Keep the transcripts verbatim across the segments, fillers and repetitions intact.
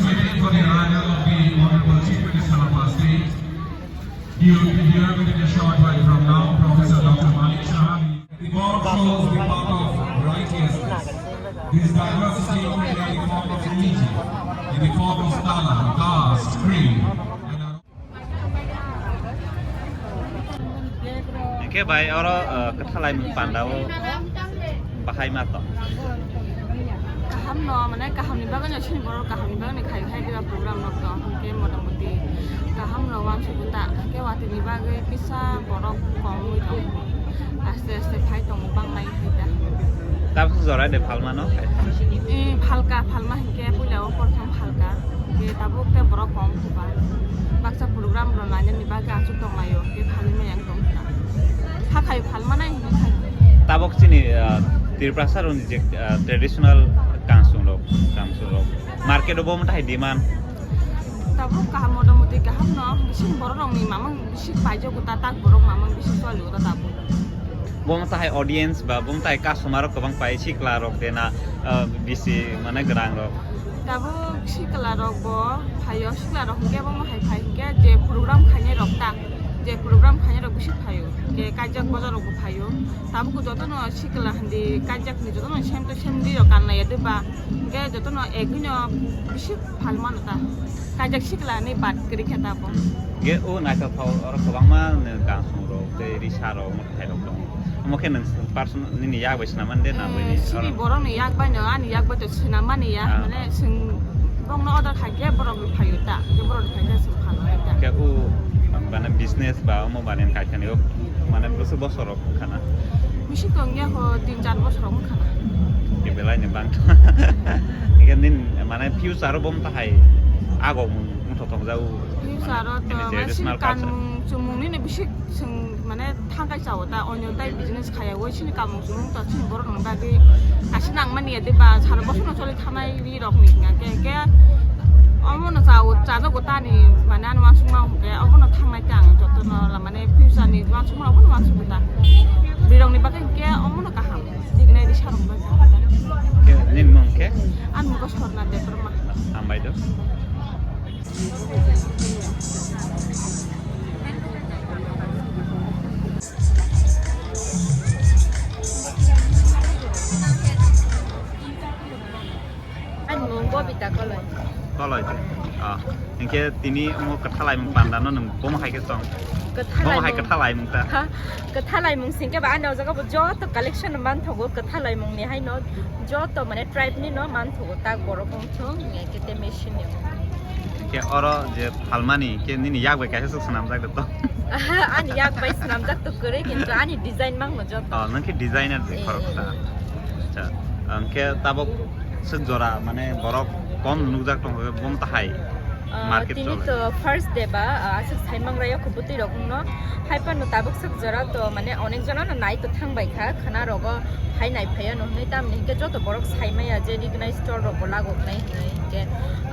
Waiting for the arrival of the Honorable Chief Minister of our state. He will be here within a short while from now, Professor Doctor Manik Saha. The board shows the path of righteousness. This diversity in the form of religion, in the form of color, caste, creed, and Hingke bai oro, eh, kwthalai mung pandao bahai ma to. Kaham no, mane kaham ni bagwi no sini borok kaham ni bagwi no khai khai dira program rok to. Hingke motamoti kaham no wansuk ta. Hingke watwi ni bagwi kisa borok kom wi tongo. Aste aste phai tongo banglai khai ta. Tabuk jora de phalma no? Eh, phalka, phalma hingke puila o portham phalka. Hingke tabuk te borok kom. Baksa program rok nainani bagwi aswk tonglaio, tei phalwi maya wng tong kha. Hakhaio phalmanai hinwi khai. Tabok chini, ah, Tiprasa rokni je, ah, traditional kansung rok, kansung rok, market o bo mwtai demand. Tabok kaham, motamoti kaham no, bising borok rokni mamang bising paijago ta, tak borok mamang bising choli o ta tabok. Bo mwtai audience ba bo mwtai customer rok kwbang pai, sikla rok de na, ah, bisi mane gwnang rok. Tabuk sikla rok bo phaio, sikla rok hingke bo hai phai hingke je program khainai rok ta, je program khainai rok bisi phaio, hingke kaijak boja rok bo phaio. Tabuk jotono sikla hindi kaijak ni jotono same to same ri rok kanlai ya de ba, hingke jotono ek dino bisi phalmano ta. Kaijak sikla ni bad kwrwi khe tabuk. Hingke o naithothok oro kwbangma kansung rok tei risa rok. Hai rok tongo. Omo khe nwng person nini yak bai swnam mani de na? Eh, buini sini oro borok ni yak bai no, ani yak bai to swnam mani ya, ah, mane ah, swng bong no order khai khe borok ni phaio ta, khe borok ni khai khe swng phano ta. Khe u bana business ba omo bani khai khani o mane bwswk bosor rok khana. Bisi tong ya ho tin char bosor rok khana. Ke belai ni bang. Khe nin mane future o bom ta hai ago mung thok thok jau. Future o to mane mane traditional sini culture. Kanmung chumung nini bisi swng mane thangkai chao ta, onyo tai business khaya, oi sini kamung chumung to sini borok rok bagwi kaisa nang mani ya de ba, sara bosong no choli thanai ri rok ni hingka khe, khe omo no chao, chajago tani, mane ano wansuk ma hingke omo no thangnai ta ang joto no la, mane future ni wansuk ma omo no wansuk ta, birok ni bagwi hingke omo no kaham, dignai ri sarok bagwi kaham ta. Khe nini mung khe? Ani mung khe Sorna Debbarma. Hambai do. Ani mung Bobita Koloi. Koloi. Ah, hingke tini omo kwthalai mung panda no nwng bomo hai khe tong. Kwthalai mung. Bomo hai kwthalai mung ta. Ha, kwthalai mung singke ba ani o jaga bo joto collection manthogo kwthalai mung ni hai no. Joto mane tribe ni no manthogo, tak borok wng thung, hingke te machine ni wng. Hingke oro je phalmani, hingke nini yak bai kaisa swk swnamjak de to? Ani yak bai swnamjak to kwrwi, kintu ani design mang no joto. Oh, nang khe designer de. Eh, khorok eh, ta. Eh. Acha, hingke tabok swk jora, mane borok kom nukjak tong khe bom tahai. Ah, market tini chole. To first day ba, ah, aswk saimang raya kubutwi rok wngno. Hai phano tabuk swk jora to mane onek jona no nai to thang bai kha, khwna rogo hai nai phaiya no hwnwi, tamni hwnkhe joto borok sai maya je recognize store rok bo lago hnai hwnwi hwnkhe,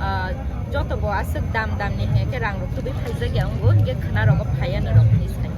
ah, joto bo aswk dam dam ni hwnkhe rang rok tubui phaijak ya wngo hwnkhe khwna rogo phaiya no rok hwnwi sai.